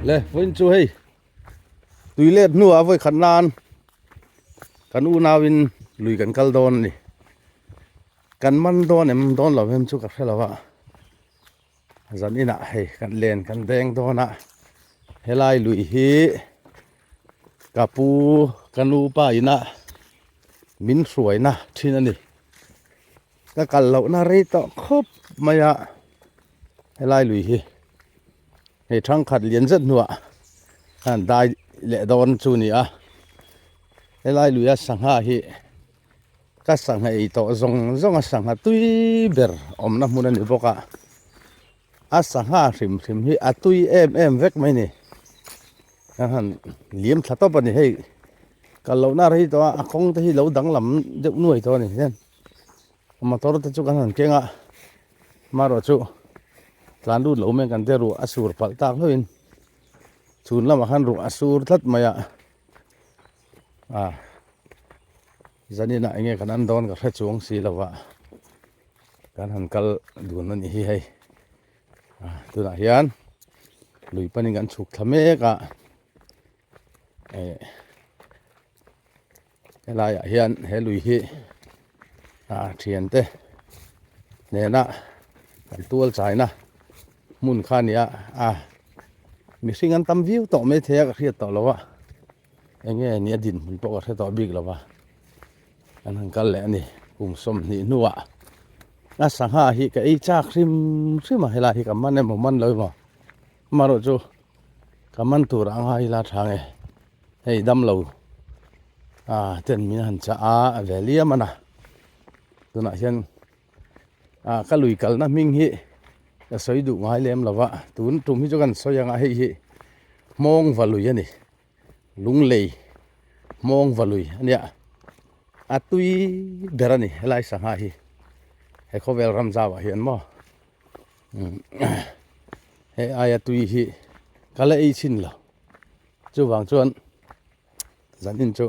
Le vawiin chu hei tui let hnuah vawi khat nan kan unauin lui kan kal dawn a ni kan man dawn em dawn lo em chu ka hre lo a zan inah hei kan len kan deng dawn a helai lui hi ka pu ka nu pa ina min hruaina thin a ni. Ka kal lohna rei tawh khawp mai a, helai lui hi hei thangkhat lian zet hnuah khan dai leh dawn chu a ni a, helai luia sangha hi ka sangha ei tawh zawng zawng a sangha tui ber awmna hmun a ni bawk a, a sangha hrim hrim hi a tui em em vek mai a ni. Kan han liam thla tawp a ni hei kal lohna rei tawh a a kawng te hi lo danglam deuh nuai tawh a ni hian motor te chu kan han keng a amaherawh chu tlan lut lo mai kan te ruah a sur palh tak hlauhin chhun lamah khan ruah a sur tlat mai a ah zaninah eng nge kan an dawn ka hre chuang si lo va kan han kal dun a ni hi hei. Tunah hian lui panin kan chhuk thla mek a eh helaiah hian he lui hi ah thiante nena kan tual chaina hmun kha a ni a a mihring an tam viau tawh maithei a ka hriat tawh lo a eng nge ni a dinhmun pawh ka hre tawh bik lo va. Kan han kal leh a ni kum sawmhnih hnuah a sangha hi ka ei chak hrim hrim a helai hi ka man emaw man lo emaw amaherawh chu ka man tur ang a ila tha nge hei damlo ah ten min han chah a ve liam a na tunah hian ah ka lui kalna hming hi ka sawi duh ngai lem lo va tun tum hi chu kan sawi ang a hei hi hmawng va lui a ni. Lunglei hmawng va lui a nia a tui ber a ni helai sangha hi he khawvel ram zau ah hian maw he aia tui hi ka la ei chhin lo chuvang chuan zanin chu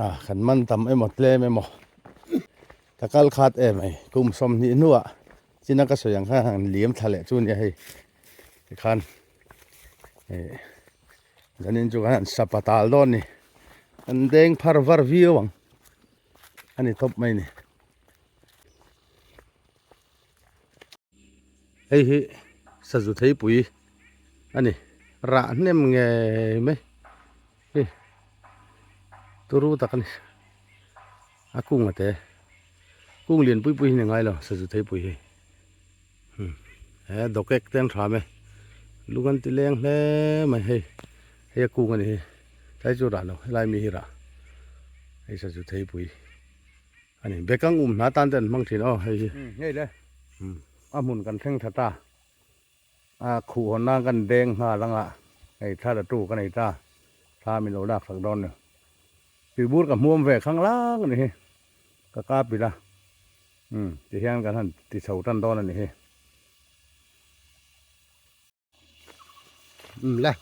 ah kan man tam emaw tlem emaw ka kal khat em mai kum sawmhnih hnuah china ka sawi ang khan han liam thla leh chu a nia hei tikhan. Eh zanin chu kan han sapa tal dawn ni an deng phar var viau ang a ni tawp mai ni hei hi sazu theipui a ni rah hnem ngei mai hei turu tak a ni a kung a te kung lian pui pui hi ni ngai lo sazu theipui hi. He dawkek te an hram e lung an ti leng hle mai hei hei a kung a ni hi tlai chu rah lo helai mi hi rah hei sazu theipui a ni bekang um hna tan te an hmang thin aw hei hi hei le a hmun kan thleng tha ta a khuh hawn nan kan deng nghal anga hei thla la tu ka nei ta thla min lo lak sak dawn ni tuibur ka hmuam ve khang lang a ni hi ka kap ila. Umm ti hian kan han ti chho tan dawn a ni hi. Umm le.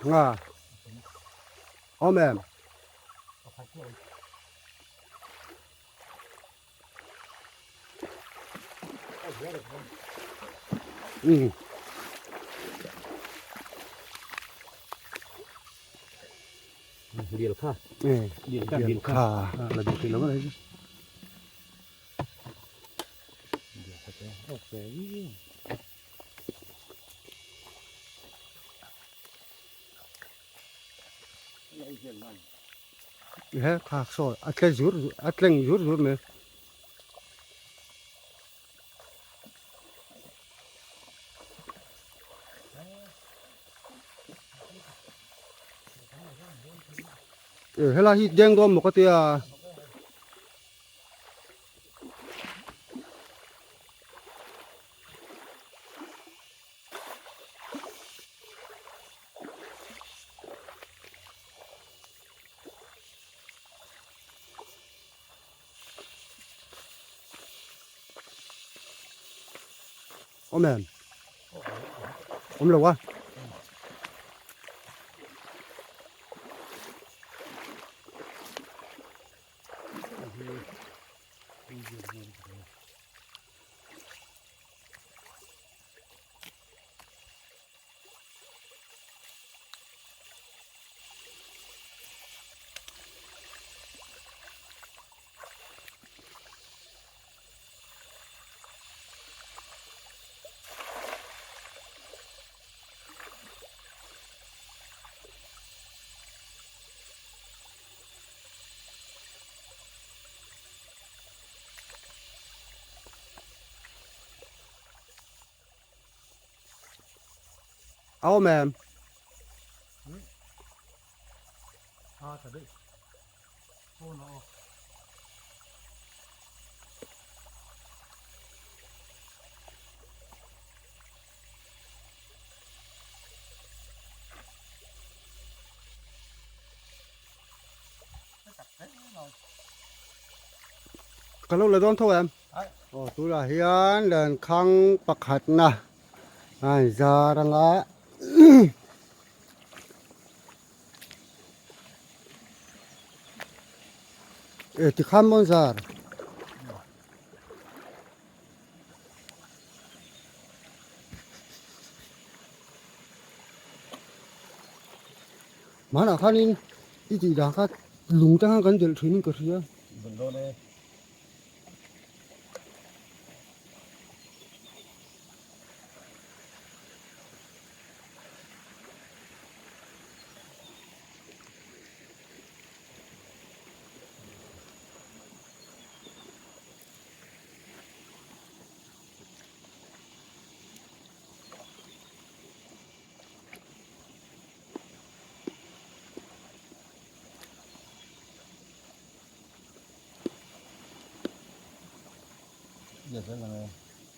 Nga. Awm em? Ừ. Dil kha. Ừ. Dil kha. Dil kha. La dil kha lo mai. Dil kha te. Okay. He kha saw a tle zur a tleng zur zur mai. Helai hi deng dawn maw ka tia. Awm em? Awm lo a. A awm em? Ka lo la dawn tho em? Aw tunah hian lenkhang pakhatna a inzar anga e tikhan maw an zar? Hmanah khanin i tih dan kha lung te khan kan delh thin in ka hria.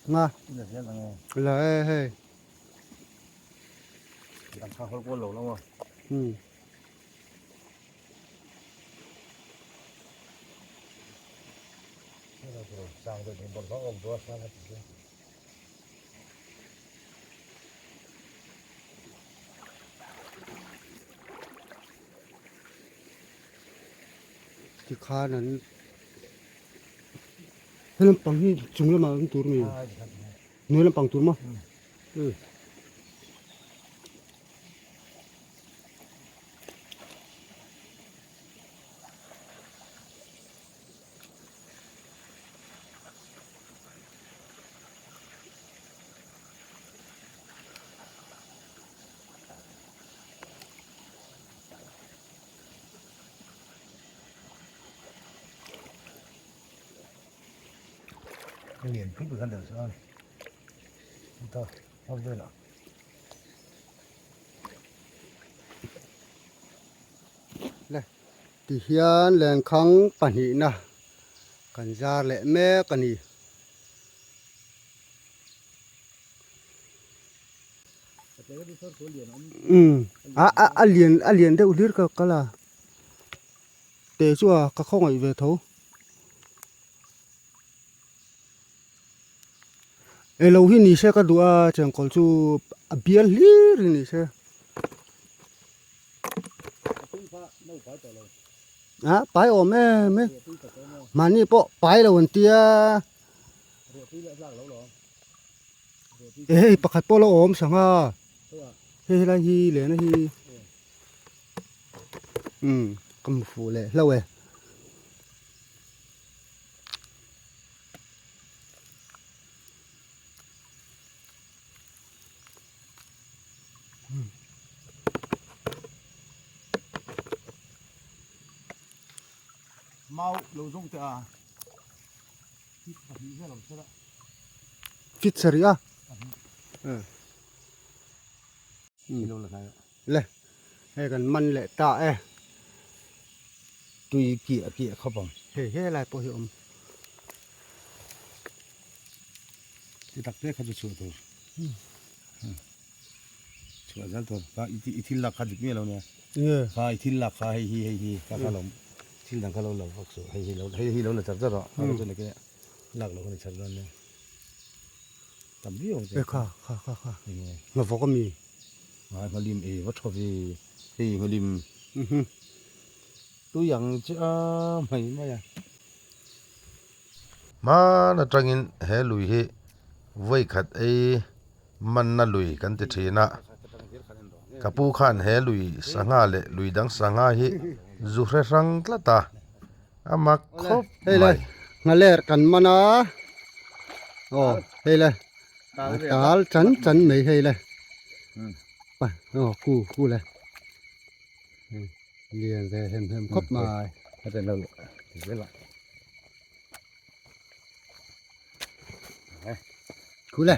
Nga la e hei Tikhan an he lampang hi chung lamah an tur mi hnuai lampang tur maw Le tihian lenkhang pahnihna kan zar leh mek a ni. Umm a a a lian a lian deuh hlir ka kal a te chu a ka khawngaih ve tho elo hi ni se ka duh a chengkawl chu a bial hlir hi ni se a pai awm em em mahni pawh pai lo an tia. Hei pakhat pawh la awm sangha hei helai hi lehna hi umm ka hmu fuh leh hlauh e. Mau lo zawng teh a. Fit sarih a le hei kan man leh ta e tui kiah kiah khawp ang hei helai pawh hi a awm ti tak te kha chu chhuah tur chhuah zel tur kha i thil lak kha dik miah lo nia kha i thil lak kha hei hi hei hi kha kha lo thil dang kha lo la vak suh hei hi lo hei hi lo la char char rawh kha chu nakin lak loh kha ni char dawn nia tam viau ang che kha kha kha kha nghavawk ami ngai nghalim e va tha ve hei nghalim tui ang che a mai mai a. Hman atangin he lui hi vawi khat ei manna lui kan ti thin a, ka pu khan he lui sangha leh lui dang sangha hi zu hre hrang tlat a, a mak khawp Hei le mai. nghaler kan man a, aw hei le tal chan chan mai hei le aw ku ku le lian ve hem hem khawp mai. Khu le.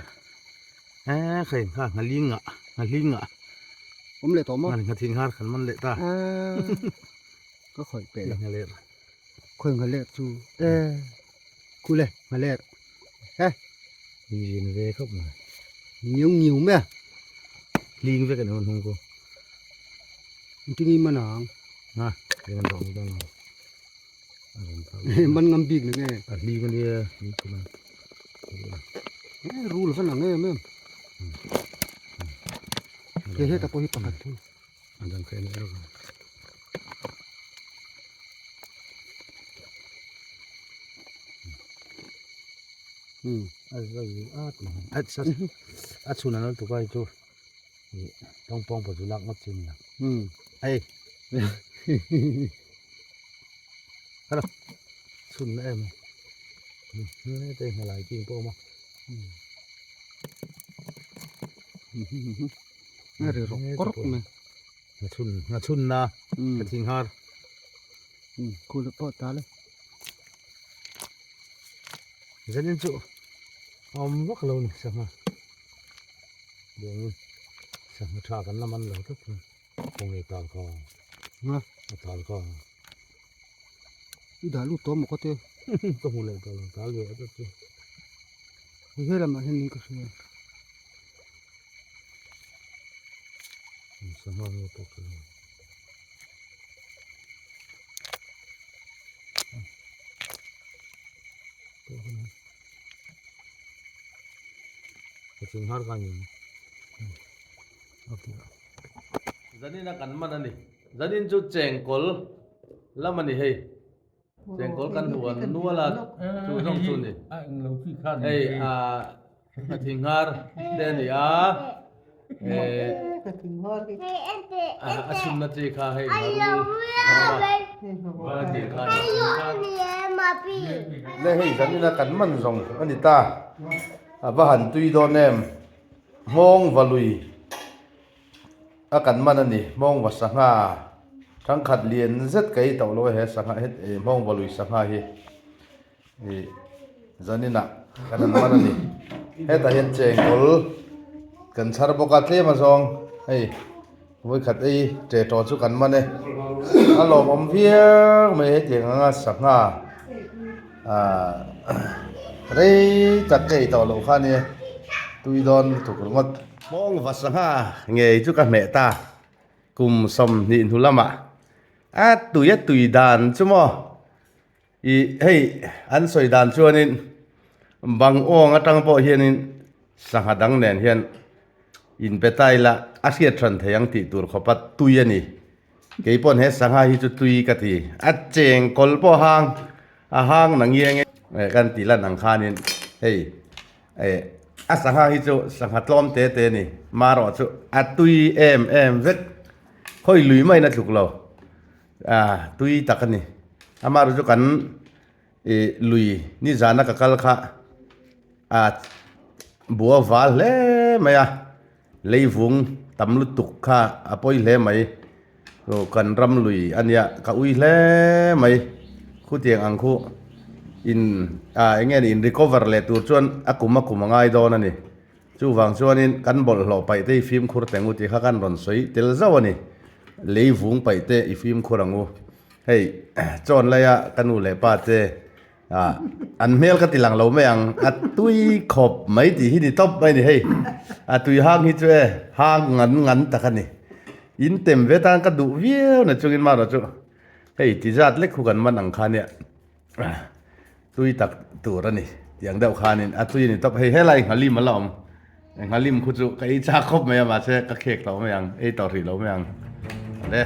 He kha in kha nghaling ah nghaling ah Awm leh tawh maw? Nghathing har kan man leh ta. Ka khawih peh lo. Nghaler. Khawi nghaler chu e khule nghaler he. Zin ve khawp mai. Ngiu ngiu mai a. Hling vek ani hung ko. Engtin nge man ang? Ha, eng an dawng dawng ang. Man ngam bik na nge. A hling ania ni tuna. E rul van ang em em. He heta pawh hi pakhat thu. A dang kha en erawh. A zai a ti a sa a chhun an tuk ai chu tawng pawng pawh chu lak ngawt chin la hei hello chhun na em hete hmalai king pawh a awm a a ri rawk rawk mai Ngachhun ngachhun na ka thing har. Khul pawh ta le. Zanin chu awm vak lo ni sangha. Buangin sangha tha kan la man lo tlat thung. Kawng tal kha. Nga. A tal kha. I dah lut tawh maw ka te. Ka hmu leh tawh lo tal ve a tlat chu. He lamah hian min ka hria. Sangha nge pawh ka lo. Zanin a kan man a ni. Zanin chu chengkawl lam a ni hei. Chengkawl kan huan nual a chu zawng chu ni. Hei a thinghar te a ni a. A chhunna chi kha hei Le hei zanina kan man zawng a ni ta a va han tui dawn em hmawng va lui a kan man a ni hmawng va sangha thangkhat lian zet ka ei tawh lo a he sangha hmawng va lui sangha hi. Ih zaninah kan han man a ni hetah hian chengkawl kan chhar bawk a tlem a zawng hei vawikhat ei ṭe ṭaw chu kan man e a lawmawm viau mai hetiang anga sangha ah rei tak ka ei tawh loh kha ania tui dawn lutuk ringawt. Hmawng va sangha ngei chu ka hmeh ta kum 20 hnu lamah a tui a tui dan chu maw. Ih hei an sawi dan chuanin bang awng atang pawh hianin sangha dang nen hian inpe ta ila a hriat hran thei ang tih tur khawpa tui a ni. Kei pawn he sangha hi chu tui ka ti. A cheng kawl pawh hang a hang na ngiang e kan tih lan ang khanin hei eh a sangha hi chu sangha tlawm te te a ni. Marawh chu a tui em em vek khawi lui maiin a tluk lo. A tui tak a ni. Amaherawhchu chu kan ih lui nizana ka kal kha a bua val hle mai a, leivung tam lutuk kha a pawi hle mai. Aw kan ram lui a nia ka ui hle mai. Khutiang ang khu in a eng nge ni in recover leh tur chuan a kum a kum a ngai dawn a ni. Chuvang chuanin kan bawlhhlawh paih te i fimkhur teng u tih kha kan rawn sawi tel zauh a ni. Lei vung paih te i fimkhur ang u. Hei, chawn laia ka nu leh pa te ah an hmel ka ti lang lo mai ang, a tui khawp mai tih hi ni tawp mai a ni hei. A tui hang hi chu e, hang ngan ngan tak a ni. In tem ve tan ka duh viau na chungin marawh chu hei ti zat lek khu kan man ang kha nia. Tui tak tur a ni tiang deuh khanin a tui a ni tawp hei helai nghalim a la awm nghalim khu chu ka ei chak khawp mai a mahse ka khek tawh mai ang ei tawh hrih lo mai ang le.